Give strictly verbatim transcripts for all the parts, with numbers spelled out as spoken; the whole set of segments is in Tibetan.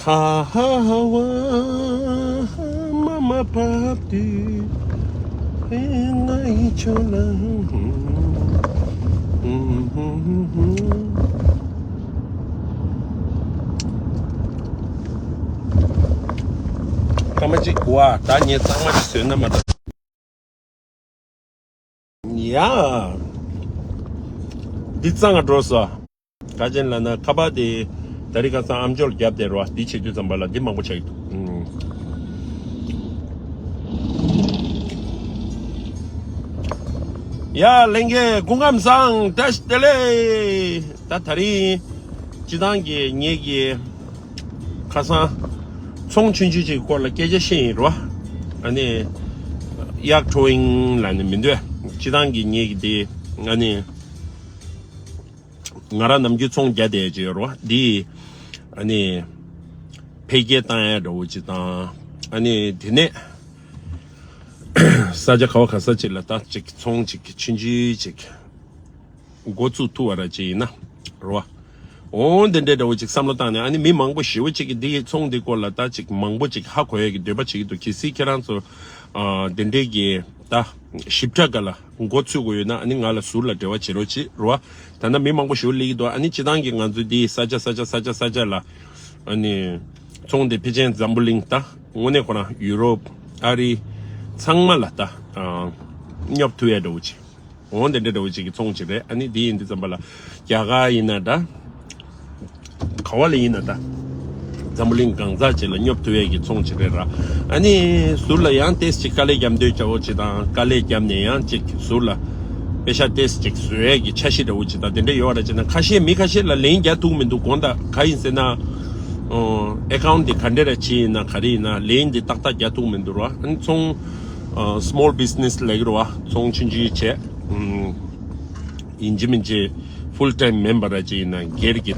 ཨ་ཧ་ཧ་ཝ་མ་མ་བབས་དུས་ང་ཡི་ཆོ་ལ། ཐ་མ་གཅིག་བ་ད་ངས་གཙང་མ་ཞིག་བཟོས་ན་མ་གཏོགས། ཡ། འདི་གཙང་ང་འགྲོ་སོ། ཁ་ཅན་ལ་ན་ཁ་པར་དེ་ད་རི་ཁ་སང་ཨམ་ཅོག་བརྒྱབ་དེ་རོ་འདི་བྱེད་དུས་ཙམ་པ་ལ་འདི་མང་པོ་ཆགས་ཀྱི་འདུག་ཨུམ། ཡ་ལྷན་རྒྱས་སྐུ་ཁམས་བཟང་བཀྲ་ཤིས་བདེ་ལེགས། ད་ད་རིང་སྤྱི་བཏང་གི་ངེད་ཀྱི་ཁ་སང་ཚོང་ཆུང་ཆུང་ཅིག་སྐོར་ལ་སྐད་ཆ་བཤད་ཡིན་རོ། ཨ་ནི་གཡག་ཁྲོ་ཨིང་ལ་ནི་མི་འདོད་སྤྱི་བཏང་གི་ངེད་ཀྱི་དེ་ཨ་ནི་ང་རང་ནམ་རྒྱུན་ཚོང་རྒྱག་བསྡད་ཀྱི་ཡོད་རོ། འདི་ཨ་ནི་འཕེལ་རྒྱས་བཏང་ཡ་འདྲ་བོ་ཅིག་དང་ཨ་ནི་དེ་ནས་ས་ཆ་ག་བ་ག་ས་ཅིག་ལ་ད་ཅིག་ཚོང་ཅིག་ཆུང་ཆུང་ཅིག་འགོ་བཙུགས་ཐུབ་པ་ར་ཅིག་ཡིན་ན་རོ། འོང་དེ་འདྲའི་འདྲ་བོ་ཅིག་བསམ་བློ་བཏང་ནས་ཨ་ནི་མི་མང་པོ་ཞེ་བོ་ཅིག་གིས་འདི་ཚོང་འདི་སྐོར་ལ་ད་ཅིག་མང་པོ་ཅིག་ཧ་གོ་ཡ་གི་འདོད་པ་བྱེད་ཀྱི་འདུག་གལ་སྲིད་ཁྱེད་རང་ཚོ་ཨ་དེ་འདྲའི་གི་ད་ཞིབ་ཕྲ་ག་ལ་འགོ་ཚུགས་དགོས་ཡོད་ན་ཨ་ནི་ང་ལ་ཟུར་ལ་འབྲེལ་བ་བྱེད་རོགས་བྱེད་རོ། ད་ལྟ་མི་མང་པོ་ཞེ་བོ་སླེབས་ཀྱི་འདུག་ཨ་ནི་སྤྱི་བཏང་གི་ང་ཚོའི་འདི་ས་ཆ་ས་ཆ་ས་ཆ་ས་ཆ་ལ་ཨ་ནི་ཚོང་འདི་ཕལ་ཆེར་འཛམ་བུ་གླིང་ད་དངོས་གནས་ཁོ་རང་ཡུ་རོབ་ཨ་རི་ཚང་མ་ལ་ད་ཨ་སྙོབ་ཐུབ་ཡ་འདྲ་བོ་ཅིག་འོང་དེ་འདྲ་འདྲ་བོ་ཅིག་གི་ཚོང་ཅིག་རེད། ཨ་ནི་དེ་ཡིན་དུས་ཙམ་པ་ལ་རྒྱ་གར་ཡིན་ན་འདྲ། ག་བ་ལ་ཡིན་ན་འདྲ། འཛམ་བུ་གླིང་གང་ཟག་ཅིག་ལ་སྙོབ་ཐུབ་ཡས་ཀྱི་ཚོང་ཅིག་རེད་ར། ཨ་ནི་ཟུར་ལ་ཡང་ཏེས་ཅིག་དཀའ་ལས་རྒྱབ་འདོད་བྱ་བོ་ཅིག་དང་དཀའ་ལས་རྒྱབ་ནས་ཡང་ཅིག་ཟུར་ལ་པེ་ཤ་ཏེས་ཅིག་བཟོ་ཡས་ཀྱི་འཆར་གཞི་འདྲ་བོ་ཅིག་དང་དེ་འདྲ་ཡོད་ར་ཅིག་ན་ཁ་ཤས་མི་ཁ་ཤས་ལ་ལན་རྒྱག་ཐུབ་མི་འདུག་དགོངས་དག་ག་ཡིན་ཟེར་ན། ཨེ་ཁའུན་ཊི་དེ་ག་འདྲ་ར་ཅིག་ཡིན་ན་ག་རེ་ཡིན་ན་ལན་དེ་ཏག་ཏག་རྒྱག་ཐུབ་མི་འདུག་ར། ཨ་ནི་ཚོང་སི་མོལ་བྷི་ཛི་ནེ་སི་ལབ་ཀྱི་རེད་བ། ཚོང་ཆུང་ཆུང་བྱས། ཡིན་གཅིག་མིན་གཅིག་ཕུལ་ཊའིམ་མིན་པ་ར་ཅིག་ཡིན་ན་སྒེར་གྱི་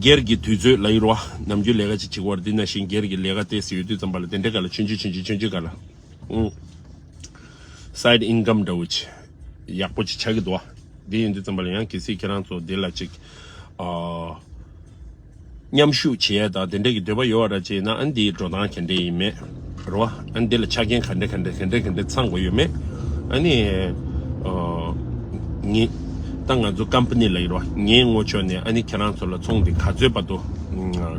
སྒེར་གྱི་དུས་ཚོད་ལ་ཡོད་རོ། ནམ་རྒྱུན་ལས་ཀ་ཅིག་བྱེད་དགོས་ར། འདི་ནང་བཞིན་སྒེར་གྱི་ལས་ཀ་ཏོག་ཙམ་ཡོད་དུས་ཙམ་པ་ལ་དེ་འདྲའི་སྒང་ལ་ཆུང་ཆུང་ཆུང་ཆུང་ཆུང་ཆུང་སྒང་ལ་སའི་ཌི་ཨིན་ཀམ་འདྲ་བོ་ཅིག་ཡག་པོ་ཅིག་ཆགས་ཀྱི་འདུག་བ། འདི་ཡིན་དུས་ཙམ་པ་ལ་ཡང་གལ་སྲིད་ཁྱེད་རང་ཚོ་འདི་ལ་ཅིག་ཨ། མཉམ་ཞུགས་བྱེད་ཡས་དང་དེ་འདྲས་ཀྱི་འདོད་པ་ཡོད་པ་ར་ཅིག་ན་ཨ་ནི་འདིའི་འགྲོ་སྟངས་ག་འདྲས་ཡིན་མེད་རོ། ཨ་ནི་འདི་ལ་ཆ་རྐྱེན་ག་འདྲས་ག་འདྲས་ག་འདྲས་ག་འདྲས་ཚང་དགོས་ཡོད་མེད། ཨ་ནི་ཨ་ངས་ད་ང་ཚོ་ཀམ་པ་ནི་ལ་ཡིན་རོ། ངའི་ངོས་ཕྱོགས་ནས་ཨ་ནི་ཁྱེད་རང་ཚོ་ལ་ཚོང་འདི་ག་ཚོད་བར་དུ་ཨ་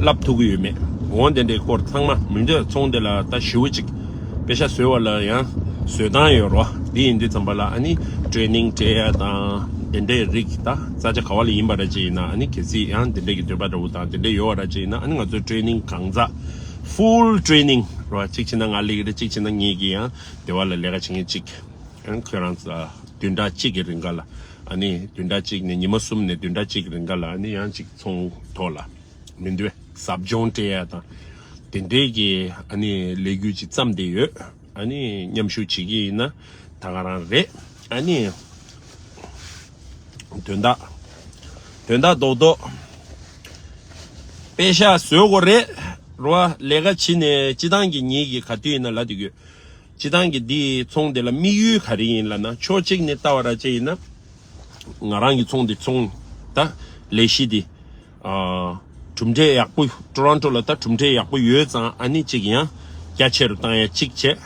བསླབ་ཐུབ་ཀྱི་ཡོད་མེད། འོང་དེ་འདྲའི་སྐོར་ཚང་མ་མི་འདོད་ཚོང་འདི་ལ་ད་ཞུ་བ་ཅིག་པེ་ཤ་བཟོས་པ་ལ་ཡང་བཟོས་སྟངས་ཡོད་རོ། འདི་ཡིན་དུས་ཙམ་པ་ལ་ཨ་ནི་ཊེ་ནིང་སྤྲད་ཡ་དང་དེ་འདྲའི་རིགས་ད་ས་ཆ་ག་བ་ལ་ཡིན་པ་ར་ཅིག་ཡིན་ན་ཨ་ནི་གལ་སྲིད་ཡང་དེ་འདྲའི་གི་འདོད་པ་འདྲ་བོ་དང་དེ་འདྲའི་ཡོད་པ་ར་ཅིག་ཡིན་ན་ཨ་ནི་ང་ཚོའི་ཊེ་ནིང་གང་ཟག་ཕུལ་ཊེ་ནིང་རོ། གཅིག་བྱས་ན་ང་སླེབས་ཀྱི་རེད། གཅིག་བྱས་ན་ངེད་ཀྱི་ཡང་དེ་བ་ལ་ལས་ཀ་བྱེད་མཁན་གཅིག་ཡང་ཁྱོད་རང་ཚོ་བདུན་ཕྲག་གཅིག་གི་རིང་ག་ལ་ཨ་ནི་བདུན་ཕྲག་གཅིག་ནས་ཉི་མ་གསུམ་ནས་བདུན་ཕྲག་གཅིག་གི་རིང་ག་ལ་ཨ་ནི་ཡང་གཅིག་ཚོང་ཐོག་ལ་མི་འདུག་ཟབ་སྦྱོང་སྤྲད་ཡ་དང་དེ་འདྲའི་གི་ཨ་ནི་ལས་འགུལ་ཅིག་བརྩམས་བསྡད་ཡོད། ཨ་ནི་མཉམ་ཞུགས་བྱེད་ཀྱི་ཡིན་ན་ད་ག་རང་རེད། ཨ་ནི་དོན་དག་དོན་དག་རྡོག་རྡོག་པེ་ཤ་བཟོ་དགོས་རེད་རོ། ལས་ཀ་བྱེད་ནས་སྤྱི་བཏང་གི་ཉིད་ཀྱི་ག་དུས་ཡིན་ན་ལབ་བསྡད་ཡོད། སྤྱི་བཏང་གི་འདིའི་ཚོང་འདི་ལ་དམིགས་ཡུལ་ག་རེ་ཡིན་ལབ་ན་ཕྱོགས་གཅིག་ནས་ལྟ་བ་ར་ཅིག་ཡིན་ན་ང་རང་གི་ཚོང་འདི་ཚོང་ད་ལས་གཞི་འདི་ཨ་གྲུབ་འབྲས་ཡག་པོ་ཊོ་རོན་ཊོ་ལ་ད་གྲུབ་འབྲས་ཡག་པོ་ཡོད་ཙང་ཨ་ནི་གཅིག་ཡང་རྒྱ་ཆེ་རུ་བཏང་ཡ་གཅིག་བྱས།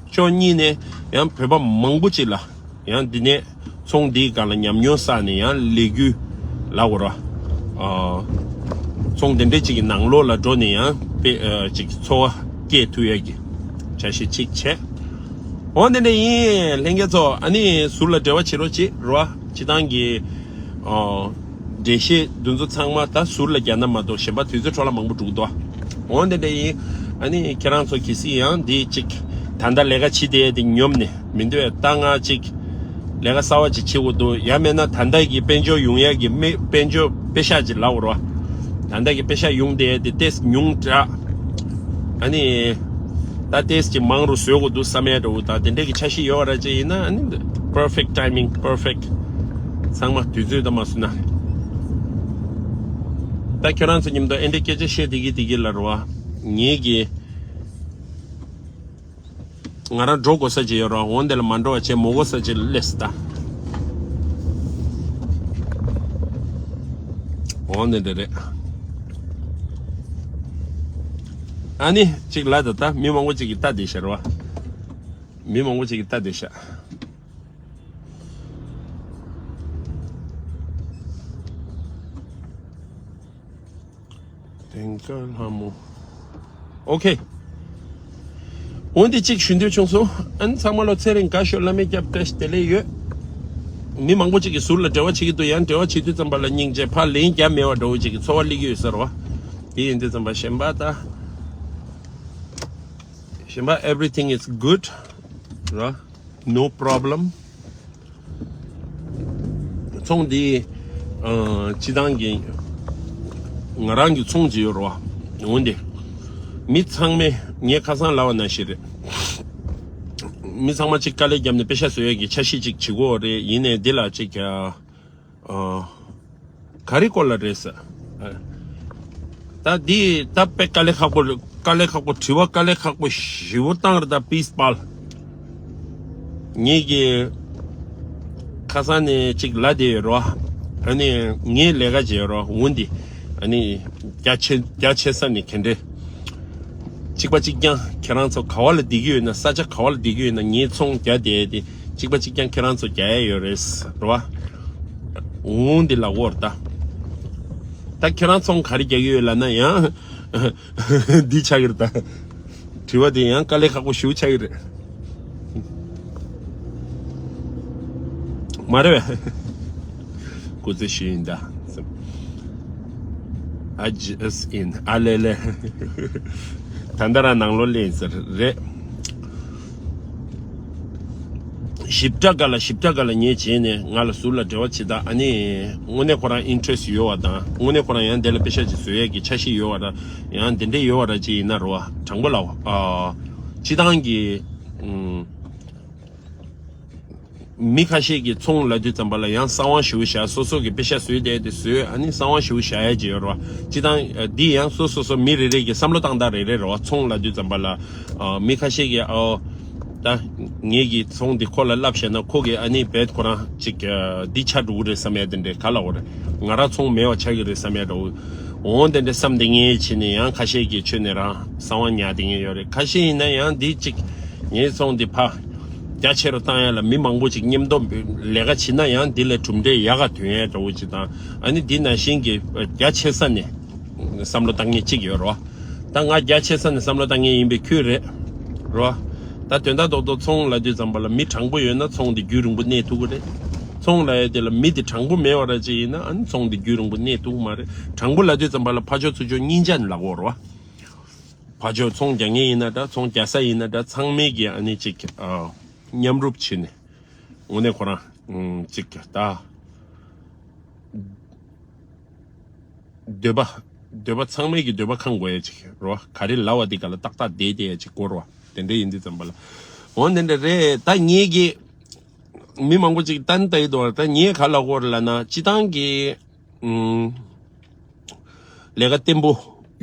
ཕྱོགས་གཉིས་ནས་ཡང་བོད་པ་མང་པོ་ཅིག་ལ་ཡང་འདི་ནས་ཚོང་འདིའི་སྒང་ལ་ཉམས་མྱོང་བསགས་ནས་ཡང་ལས་འགུལ་ལབ་དགོས་ར། ཨ་ཚོང་དེ་འདྲས་ཅིག་གི་ནང་ལོགས་ལ་འགྲོ་ནས་ཡང་དཔེ་ཨ་ཅིག་འཚོ་བ་སྐྱེལ་ཐུབ་ཡས་ཀྱི་འཆར་གཞི་ཅིག་བྱས། འོ་དེ་འདྲས་ཡིན། ལྷན་རྒྱས་ཚོ་ཨ་ནི་ཟུར་ལ་འབྲེལ་བ་བྱེད་རོགས་བྱེད་རོ། སྤྱི་བཏང་གི་ཨ་འགྲེལ་བཤད་འདི་ཚོ་ཚང་མ་ད་ཟུར་ལ་རྒྱག་ན་མ་གཏོགས་གཞན་པ་དུས་ཚོད་འཕྲོ་བརླག་མང་པོ་འགྲོ་གི་འདུག་འོ་དེ་འདྲ་ཡིན། ཨ་ནི་ཁྱེད་རང་ཚོ་གལ་སྲིད་ཡང་འདི་གཅིག་ད་ལྟ་ལས་ཀ་བྱེད་བསྡད་དེ་ཉོབ་ནས་མི་འདོད་ད་ང་གཅིག་ལས་ཀ་གསར་བ་ཅིག་བྱེད་དགོས་འདུག་ཡང་མིན་ན་ད་ལྟ་གི་དཔལ་འབྱོར་ཡོང་ཡས་ཀྱི་མི་དཔལ་འབྱོར་པེ་ཤ་ཅིག་ལབ་དགོས་རེད་བ། ད་ལྟ་གི་པེ་ཤ་ཡོང་བསྡད་དེ་ཏེས་ཉུང་དྲགས། ཨ་ནི་ད་ཏེས་ཅིག་མང་རུ་བཟོ་དགོས་འདུག་བསམ་ཡས་འདྲ་བོ་དང་དེ་འདྲས་ཀྱི་འཆར་གཞི་ཡོད་པ་ར་ཅིག་ཡིན་ན་ཨ་ནི་པར་ཕེག་ཊི་ཊའི་མིང་པར་ཕེག་ཊི་ཚང་མ་དུས་ཚོད་ད་མ་སུ་ན། ད་ཁྱོད་རང་ཚོ་མཉམ་དུ་ཨེ་འདྲ་སྐད་ཆ་བཤད་བསྡད་ཀྱི་བསྡད་ཀྱི་ལབ་རེད་བ། ངེད་ཀྱི་ང་རང་འགྲོ་དགོས་ས་ཅིག་ཡོད་རེད་བ། འོན་དེ་ལ་མ་འགྲོ་བ་བྱས་མོ་གོ་ས་ཅིག་ལ་སླེབས་ད། འོང་ནི་འདྲ་རེད། ཨ་ནི་གཅིག་ལ་ད་ལྟ་མི་མང་པོ་གཅིག་གིས་ལྟ་བསྡད་ཤག་རེད་བ། མི་མང་པོ་གཅིག་གིས་ལྟ་བསྡད་ཤག་དེང་སྐབས་ལྷ་མོ། ཨོ་ཁེ། འོན་ཏེ་གཅིག་ཞུ་འདོད་བྱུང་སོང་། ཨ་ནི་ཚང་མ་ལ་ཚེ་རིང་དགའ་ཤོག་བླ་མས་སྐྱབས་བཀྲ་ཤིས་བདེ་ལེགས་ཡོད། མི་མང་པོ་གཅིག་གིས་ཟུར་ལ་འབྲེལ་བ་བྱེད་ཀྱི་འདུག་ཡང་འབྲེལ་བ་བྱེད་དུས་ཙམ་པ་ལ་སྙིང་རྗེ་ཕར་ལན་རྒྱག་མེད་པ་འདྲ་བོ་ཅིག་གི་ཚོར་བ་སླེབས་ཀྱི་ཡོད་ས་རེད་བ། དེ་ཡིན་དུས་ཙམ་པ་གཞན་པ་ད། གཞན་པ་everything is good ར། No problem. ཚོང་འདི་ཨ། སྤྱི་བཏང་གི་ང་རང་གི་ཚོང་ཅིག་ཡོད་རེད་བ། འོན་ཏེ་མི་ཚང་མས་ངས་ཁ་སང་ལབ་པ་ནང་བཞིན་རེད། མི་ཚང་མ་གཅིག་དཀའ་ལས་བརྒྱབ་ནས་པེ་ཤ་བཟོ་ཡས་ཀྱི་འཆར་གཞི་གཅིག་བྱེད་དགོས་རེད། ཡིན་ནའི་འདི་ལ་གཅིག་ཨ། ཨ། ག་རེ་སྐོར་ལ་རེད་ཟེར། ཨ། ད་འདི་ད་དཔེ་དཀའ་ལས་ཁག་པོ་རེད། དཀའ་ལས་ཁག་པོ་དྲི་བ་དཀའ་ལས་ཁག་པོ་ཞེ་པོ་བཏང་རེད་ད་པིས་པཱལ། ངེད་ཀྱི་ཁ་སང་ནས་གཅིག་ལབ་བསྡད་ཡོད་རེད་བ། ཨ་ནི་ངས་ལས་ཀ་བྱས་ཡོད་རེད་བ། འོན་ཏེ་ཨ་ནི་རྒྱ་ཆེ་རྒྱ་ཆེ་ས་ནས་ག་འདྲས། གཅིག་པ་གཅིག་རྐྱང་ཁྱེད་རང་ཚོ་ག་བ་ལ་བསྡད་ཀྱི་ཡོད་ན། ས་ཆ་ག་བ་ལ་བསྡད་ཀྱི་ཡོད་ན། ངའི་ཚོང་རྒྱག་བསྡད་དེ་གཅིག་པ་གཅིག་རྐྱང་ཁྱེད་རང་ཚོ་རྒྱག་ཡ་ཡོད་རེད་རེད་བ། འོང་འདི་ལ་འོར་ད། ད་ཁྱེད་རང་ཚོང་ག་རེ་རྒྱག་གི་ཡོད་ལབ་ན་ཡང་འདི་ཆགས་ཀྱི་རེད་ད། དྲི་བ་དེ་ཡང་དཀའ་ལས་ཁག་པོ་ཞེ་པོ་ཆགས་ཀྱི་རེད། མ་རེད་པས། སྐུ་ཚེ་ཞུ་ཡིན་ད། ཨ་ཇི་ཨེས་ཨིན་ཨ་ལེ་ལེ། ད་ལྟ་རང་ནང་ལོགས་སླེབས་ཡིན་ཟེར་རེད། ཞིབ་ཕྲ་ག་ལ་ཞིབ་ཕྲ་ག་ལ་ངས་བྱས་ནས་ང་ལ་ཟུར་ལ་འབྲེལ་བ་བྱེད་ད། ཨ་ནི་དངོས་གནས་ཁོ་རང་ཨིན་ཊི་རེ་སི་ཊི་ཡོད་པ་དང་། དངོས་གནས་ཁོ་རང་ཡང་དེ་ལ་པེ་ཤ་ཅིག་བཟོ་ཡས་ཀྱི་འཆར་གཞི་ཡོད་པ་དང་། ཡང་དེ་འདྲས་ཡོད་པ་ར་ཅིག་ཡིན་ན་རེད་བ། དྲང་པོ་ལབ་པ། ཨ། སྤྱི་བཏང་གི་ཨུམ། མི་ཁ་ཤས་ཀྱིས་ཚོང་ལབ་དུས་ཙམ་པ་ལ་ཡང་གསང་བ་ཞེ་པོ་བཞག་སོ་སོ་གི་པེ་ཤ་བཟོས་བསྡད་དེ་བཟོས། ཨ་ནི་གསང་བ་ཞེ་པོ་བཞག་ཡ་ཅིག་ཡོད་རེད་བ། སྤྱི་བཏང་ཨ། འདི་ཡང་སོ་སོ་སོ་མི་རེ་རེ་གི་བསམ་བློ་བཏང་སྟངས་རེ་རེ་རེད་བ། ཚོང་ལབ་དུས་ཙམ་པ་ལ་ཨ། མི་ཁ་ཤས་ཀྱིས་ཨོ། ད་ངེད་ཀྱི་ཚོང་འདི་ཁོ་ལ་བསླབས་བཞག་ན་ཁོ་གིས་ཨ་ནི་བེད་ཁོ་རང་ཅིག་ཨ། འདི་ཆགས་འགྲོ་གི་རེད་བསམ་ཡ་དེ་འདྲས་ག་ལབ་དགོས་རེད། ང་རང་ཚོང་མེད་པ་ཆགས་ཀྱི་རེད་བསམ་ཡ་འདྲ་བོ། འོང་དེ་འདྲས་བསམ་བསྡད་མཁན་བྱས་ནས་ཡང་ཁ་ཤས་ཀྱིས་ཁྱོན་ནས་རང་གསང་བ་ཉར་བསྡད་མཁན་ཡོད་རེད། ཁ་ཤས་ཡིན་ན་ཡང་འདི་ཅིག་ངའི་ཚོང་འདི་ཕར་རྒྱ་ཆེ་རུ་བཏང་ཡ་ལ་མི་མང་པོ་ཅིག་མཉམ་དུ་ལས་ཀ་བྱེད་ན་ཡང་འདི་ལས་གྲུབ་འབྲས་ཡག་ག་ཐོན་ཡ་འདྲ་བོ་ཅིག་དང་། ཨ་ནི་འདི་ནང་བཞིན་གྱི་རྒྱ་ཆེ་ས་ནས་བསམ་བློ་བཏང་མཁན་གཅིག་ཡོད་རེད་བ། ད་ང་རྒྱ་ཆེ་ས་ནས་བསམ་བློ་བཏང་མཁན་ཡིན་པའི་ཁུལ་རེད། རེད་བ། ད་དོན་དག་རྡོག་རྡོག་ཚོང་ལབ་དུས་ཙམ་པ་ལ་མི་དྲང་པོ་ཡོད་ན་ཚོང་འདི་རྒྱུན་རིང་པོ་གནས་ཐུབ་ཀྱི་རེད། ཚོང་ལབ་ཡ་དེ་ལ་མི་དེ་དྲང་པོ་མེད་པ་ར་ཅིག་ཡིན་ན་ཨ་ནི་ཚོང་འདི་རྒྱུན་རིང་པོ་གནས་ཐུབ་ཀྱི་མ་རེད། དྲང་པོ་ལབ་དུས་ཙམ་པ་ལ་ཕར་ཕྱོགས་ཚུར་ཕྱོགས་གཉིས་ཆ་ནས་ལབ་དགོས་རེད་བ། ཕར་ཕྱོགས་ཚོང་རྒྱག་མཁན་ཡིན་ན་འདྲ། ཚོང་རྒྱག་ས་ཡིན་ན་འདྲ། ཚང་མས་ཀྱི་ཨ་ནི་ཅིག་ཨ། མཉམ་རུབ་བྱས་ནས་དངོས་གནས་ཁོ་རང་ཨུམ་ཅིག་ད། འདོད་པ། འདོད་པ་ཚང་མས་ཀྱི་འདོད་པ་ཁེངས་དགོས་ཡ་ཅིག་རེད་བ། ག་རེ་ལབ་པ་དེ་ག་ལ་ཏག་ཏག་བསྡད་བསྡད་ཡ་ཅིག་དགོས་རེད་བ། དེ་འདྲ་ཡིན་དུས་ཙམ་པ་ལ། འོ་དེ་འདྲ་རེད། ད་ངེད་ཀྱི་མི་མང་པོ་ཅིག་ལྟ་ནི་ལྟ་ཡི་འདུག་ད་ངས་ག་ལབ་དགོས་རེད་ལབ་ན། སྤྱི་བཏང་གི་ཨུམ། ལས་ཀ་བརྟན་པོ་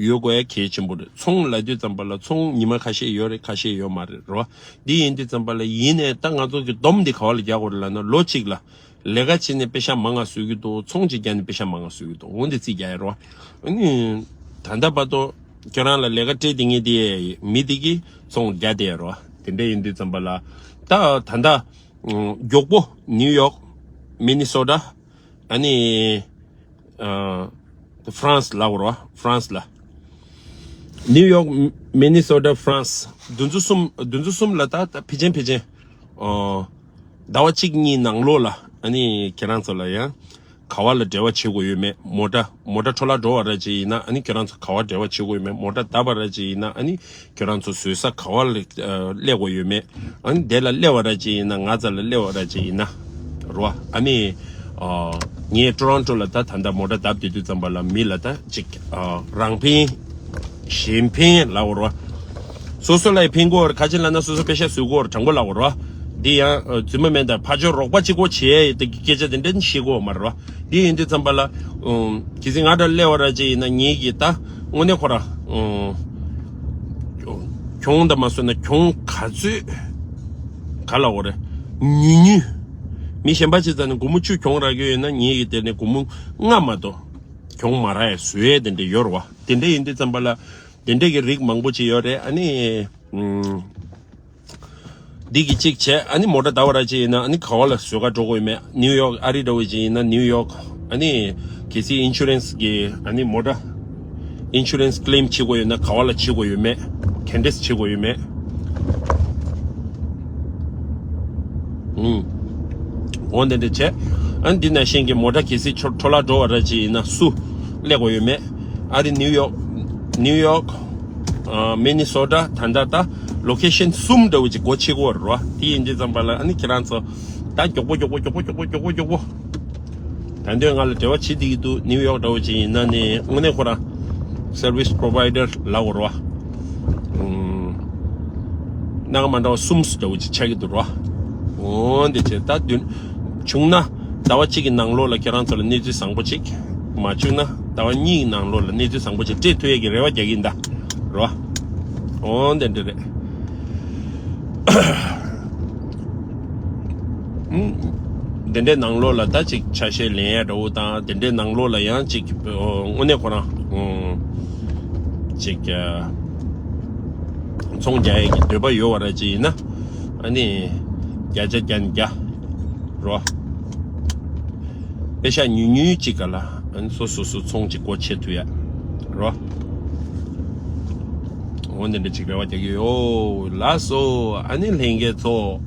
ཡོད་དགོས་ཡ་གལ་ཆེན་པོ་རེད། ཚོང་ལབ་དུས་ཙམ་པ་ལ་ཚོང་ཉི་མ་ཁ་ཤས་ཡོད་རེད། ཁ་ཤས་ཡོད་མ་རེད་རོ། འདི་ཡིན་དུས་ཙམ་པ་ལ་ཡིན་ནའི་ད་ང་ཚོ་གི་སྡོམ་འདི་ག་བ་ལ་རྒྱག་དགོས་རེད་ལབ་ན། ལོ་གཅིག་ལ་ལས་ཀ་བྱས་ནས་པེ་ཤ་མང་ང་བཟོ་གི་འདུག་ཚོང་གཅིག་རྒྱག་ནས་པེ་ཤ་མང་ང་བཟོ་གི་འདུག་འོ་འདི་རྩིས་རྒྱག་ཡ་རོ། ཨ་ནི་ད་ལྟ་བར་དུ་ཁྱོད་རང་ལ་ལས་ཀ་སྤྲད་དེ་ངས་དེ་མི་དེ་གི་ཚོང་རྒྱག་བསྡད་ཡ་རོ། དེ་འདྲ་ཡིན་དུས་ཙམ་པ་ལ་ད་ད་ལྟ་མགྱོགས་པོ་ནིའུ་ཡོག་མི་ནི་སོ་ཊ། ཨ་ནི་ཨ། ཧྥ་རན་སི་ལ་འོར་བ། ཧྥ་རན་སི་ལ། ནིའུ་ཡོག་མི་ནི་སོ་ཊ། ཧྥ་རན་སི། དེ་ཚོ་གསུམ། དེ་ཚོ་གསུམ་ལ་ད་ད་ཕལ་ཆེར་ཕལ་ཆེར། ཨ། ཟླ་བ་གཅིག་གཉིས་ནང་ལོགས་ལ་ཨ་ནི་ཁྱེད་རང་ཚོ་ལ་ཡང་ག་བ་ལ་འབྲེལ་བ་བྱེད་དགོས་ཡོད་མེད། མོ་ཊ་མོ་ཊ་འཕྲོ་བརླག་འགྲོ་བ་ར་ཅིག་ཡིན་ན་ཨ་ནི་ཁྱེད་རང་ཚོ་ག་བ་འབྲེལ་བ་བྱེད་དགོས་ཡོད་མེད། མོ་ཊ་བརྡབས་པ་ར་ཅིག་ཡིན་ན་ཨ་ནི་ཁྱོད་རང་ཚོ་བཟོ་ས་ག་བ་ལ་ཨ་སླེབས་དགོས་ཡོད་མེད། ཨ་ནི་དེ་ལ་སླེབས་པ་ར་ཅིག་ཡིན་ན། ང་རྩ་ལ་སླེབས་པ་ར་ཅིག་ཡིན་ན་རོ། ཨ་ནི་ཨ་ངས་ཊོ་རོན་ཊོ་ལ་ད་ད་ལྟ་མོ་ཊ་བརྡབས་བསྡད་དུས་ཙམ་པ་ལ་མི་ལ་ད་ཅིག་ཨ་རང་ཕན་གཞན་ཕན་ལབ་དགོས་རོ། སོ་སོ་ལ་ཡང་ཕན་གྱི་ཡོད་རེད། ག་ཅི་ལབ་ན་སོ་སོ་པེ་ཤ་བཟོ་གི་ཡོད་རེད། དྲང་པོ་ལབ་དགོས་རོ། འདི་ཡང་ཨ་རྫུན་མ་མིན་ད། ཕར་ཕྱོགས་རོགས་པ་གཅིག་པོ་བྱེད་ཡས་ཡོད་དེ་སྐད་ཆ་དེ་འདྲ་བཤད་གི་ཡོད་མ་རེད་རོ། འདི་ཡིན་དུས་ཙམ་པ་ལ་ཨུམ་གལ་སྲིད་ང་འདྲ་སླེབས་པ་ར་ཅིག་ཡིན་ན་ངེད་ཀྱིས་ད་དངོས་གནས་ཁོ་ར་ཨུམ་གྱོང་དང་མ་བཟོས་ན་གྱོང་ག་ཚོད་ག་ལབ་དགོས་རེད། ཉུང་ཉུང་། མི་གཞན་པ་ཅིག་རྩ་ནས་སྒོར་མོ་བཅུ་གྱོང་རག་གི་ཡོད་ན་ངེད་ཀྱིས་དེ་ནས་སྒོར་མོ་ལྔ་མ་གཏོགས་ གྱོང་མ་རག་ཡ་བཟོ་ཡས་དེ་འདྲ་ཡོད་རེད་བ། དེ་འདྲ་ཡིན་དུས་ཙམ་པ་ལ་དེ་འདྲ་གི་རིགས་མང་པོ་ཅིག་ཡོད་རེད། ཨ་ནི་ཨུམ། འདི་གི་གཅིག་བྱས། ཨ་ནི་མོ་ཊ་ཟླ་བ་ར་ཅིག་ཡིན་ན་ཨ་ནི་ག་བ་ལ་བཟོ་ག་འགྲོ་དགོས་ཡོད་མེད། ནིའུ་ཡོག་ཨ་རི་འདྲ་བོ་ཅིག་ཡིན་ན་ནིའུ་ཡོག་ཨ་ནི་གལ་སྲིད་ཨིན་ཤུ་རན་སི་གི་ཨ་ནི་མོ་ཊ་ཨིན་ཤུ་རན་སི་ཀི་ལེམ་བྱེད་དགོས་ཡོད་ན་ག་བ་ལ་བྱེད་དགོས་ཡོད་མེད། ག་འདྲས་བྱེད་དགོས་ཡོད་མེད། ཨུམ། འོ་དེ་འདྲ་བྱས། ཨ་ནི་འདི་ནང་བཞིན་གྱི་མོ་ཊ་གལ་སྲིད་འཕྲོ་འཕྲོ་བརླག་འགྲོ་བ་ར་ཅིག་ཡིན་ན་སུ་སླེབས་དགོས་ཡོད་མེད། ཨ་རི་ནིའུ་ཡོག་ནིའུ་ཡོག་ཨ། མི་ནི་སོ་ཊ། ད་ལྟ་ད་ལོ་ཀེ་ཤན་གསུམ་འདྲ་བོ་ཅིག་སྒོ་ཕྱེ་གི་ཡོད་རེད་བ། དེ་ཡིན་དུས་ཙམ་པ་ལ་ཨ་ནི་ཁྱེད་རང་ཚོ་ད་མགྱོགས་པོ་མགྱོགས་པོ་མགྱོགས་པོ་མགྱོགས་པོ་མགྱོགས་པོ་མགྱོགས་པོ། ད་དུང་ང་ལ་འབྲེལ་བ་བྱེད་བསྡད་ཀྱི་འདུག་ནིའུ་ཡོག་འདྲ་བོ་ཅིག་ཡིན་ན་ནི་དངོས་གནས་ཁོ་རང་སར་བིས་པོ་རོ་བའི་ཌར་ལབ་དགོས་རེད་བ། ཨུམ། སྣ་ཁ་མ་འདྲ་བ་གསུམ་འདྲ་བོ་ཅིག་ཆགས་ཀྱི་འདུག་རེད་བ། འོ་འདི་བྱས་ད་དུང་བྱུང་ན་ཟླ་བ་གཅིག་གི་ནང་ལོགས་ལ་ཁྱེད་རང་ཚོ་ལ་གནས་ཚུལ་བཟང་པོ་ཅིག་མ་བྱུང་ན་ཟླ་བ་གཉིས་ནང་ལོགས་ལ་གནས་ཚུལ་བཟང་པོ་ཅིག་སྤྲད་ཐུབ་ཡས་ཀྱི་རེ་བ་རྒྱག་གི་ཡིན་ད། རོ། འོ་དེ་འདྲ་རེད། ཨུམ། དེ་འདྲའི་ནང་ལོགས་ལ་ད་ཅིག་ཆ་ཤས་ལེན་ཡ་འདྲ་བོ་དང་དེ་འདྲའི་ནང་ལོགས་ལ་ཡང་ཅིག་དངོས་གནས་ཁོ་རང་ཅིག་ཚོང་རྒྱག་ཡས་ཀྱི་འདོད་པ་ཡོད་པ་ར་ཅིག་ཡིན་ན་ཨ་ནི་བརྒྱ་ཆ་བརྒྱ་ནས་བརྒྱ། རོ། པེ་ཤག་ཉུང་ཉུང་ཅིག་ག་ལ་ཨ་ནི་སོ་སོ་སོ་ཚོང་ཅིག་སྒོ་ཕྱེ་ཐུབ་ཡ། རོ། འོ་འདི་འདྲ་ཅིག་རེ་བ་རྒྱག་གི་ཡོད། ལགས་སོ། ཨ་ནི་ལྷན་རྒྱས་ཚོ།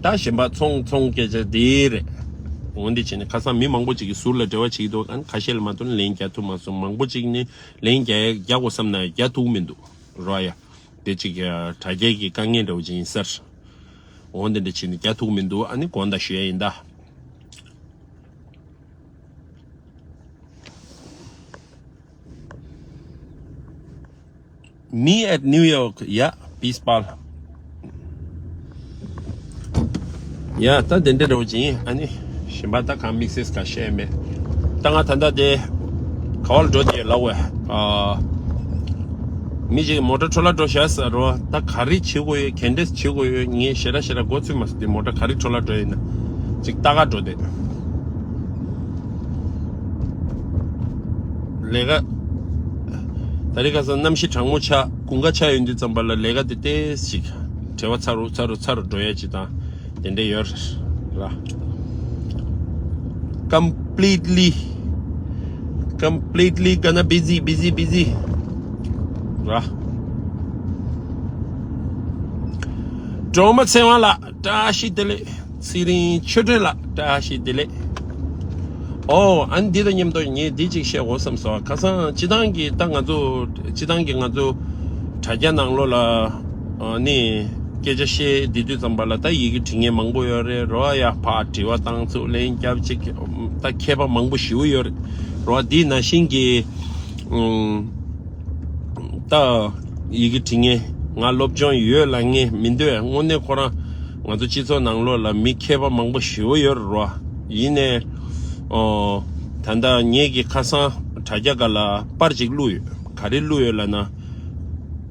ད་གཞན་པ་ཚོང་ཚོང་སྐད་ཆ་དེ་རེད། འོ་འདི་བྱས་ནས་ཁ་སང་མི་མང་པོ་ཅིག་གིས་ཟུར་ལ་འབྲེལ་བ་བྱེད་ཀྱི་འདུག་ཨ་ནི་ཁ་ཤས་ལ་མ་གཏོགས་ལན་རྒྱག་ཐུབ་མ་སོང་། མང་པོ་ཅིག་ནི་ལན་རྒྱག་རྒྱག་དགོས་བསམ་ན་རྒྱག་ཐུབ་མི་འདུག་རོ་ཡ། དེ་ཅིག་དྲ་རྒྱའི་གི་དཀའ་ངལ་འདྲ་བོ་ཅིག་ཡིན་ས་རེད། འོ་འདི་འདྲ་བྱས་ནས་རྒྱག་ཐུབ་མི་འདུག་ཨ་ནི་དགོངས་དག་ཞུ་ཡ་ཡིན་ད། Me at New York. Yeah, peace, pal. Yeah, ད་དེ་འདྲ་རེད་ཅིང་ཨ་ནི་གཞན་པ་ད་གང་དམིགས་བསལ་ག་བཤད་མེད། ད་ང་ད་ལྟ་དེ་ག་བ་ལ་འགྲོ་དེ་ལབ་པས། ཨ། མི་གཅིག་མོ་ཊ་འཕྲོ་བརླག་འགྲོ་བཞག་ཟེར་རོ། ད་ག་རེ་བྱེད་དགོས་ཡོད། ག་འདྲས་བྱེད་དགོས་ཡོད། ངས་ཞེ་དྲག་ཞེ་དྲག་མགོ་ཚོད་མ་སོང་། དེ་མོ་ཊ་ག་རེ་འཕྲོ་བརླག་འགྲོ་ཡིན་ན་ཅིག་ལྟ་ག་འགྲོ་དེ། ལས་ཀ། ད་རེས་ཁ་སང་གནམ་གཤིས་གྲང་མོ་ཆགས། དགུན་ཁ་ཆགས་ཡོང་དུས་ཙམ་པ་ལ་ལས་ཀ་དེ་ཏོག་ཙམ་ཅིག་བྲེལ་བ་ཚ་རུ་ཚ་རུ་ཚ་རུ་འགྲོ་ཡ་ཅིག་དང་དེ་འདྲ་ཡོད་ར། Completely, completely gonna busy, busy, busy ར། སྒྲོལ་མ་ཚེ་དབང་ལགས་བཀྲ་ཤིས་བདེ་ལེགས། ཚེ་རིང་ཆོས་སྒྲོན་ལགས་བཀྲ་ཤིས་བདེ་ལེགས། ཨོ་ཨ་ནི་འདི་དང་མཉམ་དུ་ངས་འདི་གཅིག་བཤད་དགོས་བསམ་སོང་། ཁ་སང་སྤྱི་བཏང་གི་ད་ང་ཚོ་སྤྱི་བཏང་གི་ང་ཚོ་དྲ་རྒྱ་ནང་ལོགས་ལ་ཨ་ནི་སྐད་ཆ་བཤད་བསྡད་དུས་ཙམ་པ་ལ་ད་ཡི་གེ་འབྲི་མཁན་མང་པོ་ཡོད་རེད། རོ་ཡ་ཕར་དྲི་བ་བཏང་ཚུར་ལན་རྒྱབ་ཅིག་ད་མཁས་པ་མང་པོ་ཞེ་པོ་ཡོད་རེད། རོ་འདི་ནང་བཞིན་གྱི་ཨུམ། ད་ཡི་གེ་འབྲི་མཁན་ང་སློབ་སྦྱོང་ཡོད་ལབ་མཁན་མི་འདུག་དངོས་གནས་ཁོ་རང་ང་ཚོ་སྤྱི་ཚོགས་ནང་ལོགས་ལ་མི་མཁས་པ་མང་པོ་ཞེ་པོ་ཡོད་རེད་རོ། ཡིན་ནའི་ཨོ། ད་ལྟ་ངེད་ཀྱི་ཁ་སང་དྲ་རྒྱ་སྒང་ལ་པར་ཅིག་བླུགས་ཡོད། ག་རེ་བླུགས་ཡོད་ལབ་ན།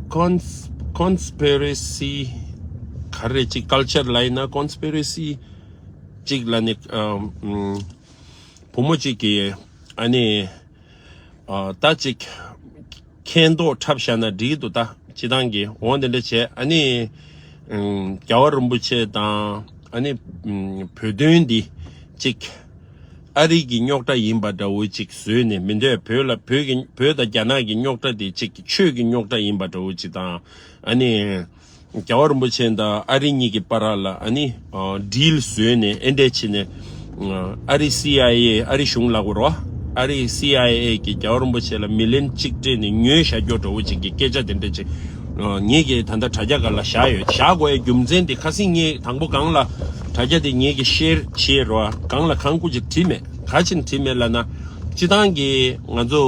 Cons- conspiracy ག་རེ་ཅིག་ཀལ་ཅར་ལབ་ཡིན་ན་conspiracy ཅིག་ལབ་ནས་ཨ། ཨུམ། བུ་མོ་གཅིག་གིས་ཨ་ནི་ཨ། ད་ཅིག་མཁྱེན་རྟོགས་འཁྲབ་བཞག་ན་འགྲིག་གི་འདུག་ད་སྤྱི་བཏང་གི་འོ་འདི་འདྲ་བྱས་ཨ་ནི་ཨུམ། རྒྱལ་བ་རིན་པོ་ཆེ་དང་ཨ་ནི་ཨུམ། བོད་དོན་འདི་ཅིག་ཨ་རི་གི་རྙོག་དྲ་ཡིན་པ་འདྲ་བོ་ཅིག་བཟོས་ནས་མི་འདོད། བོད་ལ་བོད་ཀྱི་བོད་དང་རྒྱ་ནག་གི་རྙོག་དྲ་འདི་ཅིག་ཆོས་ཀྱི་རྙོག་དྲ་ཡིན་པ་འདྲ་བོ་ཅིག་དང་ཨ་ནི། རྒྱལ་བ་རིན་པོ་ཆེ་དང་ཨ་རི་གཉིས་ཀྱི་བར་ལ་ཨ་ནི་ཌིལ་བཟོས་ནས་ཨེ་འདྲས་བྱས་ནས་ཨ་རི་སི་ཨའི་ཨེ། ཨ་རི་གཞུང་ལབ་དགོས་རེད་བ། ཨ་རི་སི་ཨའི་ཨེ་གིས་རྒྱལ་བ་རིན་པོ་ཆེ་ལ་མི་ལན་གཅིག་སྤྲད་ནས་ཉོས་བཞག་རྒྱུ་འདྲ་བོ་ཅིག་གི་སྐད་ཆ་དེ་འདྲ་ཅིག་ངེད་ཀྱིས་ད་ལྟ་དྲ་རྒྱ་སྒང་ལ་བཞག་ཡོད། བཞག་དགོས་ཡའི་རྒྱུ་མཚན་དེ་ཁ་སང་ངས་དང་པོ་སྒང་ལ་དྲ་རྒྱ་དེ་ངེད་ཀྱིས་ཤེར་བྱས་རེད་བ། སྒང་ལ་གང་སྐུ་ཅིག་བྲིས་མེད། ག་ཅིག་བྲིས་མེད་ལབ་ན་སྤྱི་བཏང་གི་ང་ཚོ་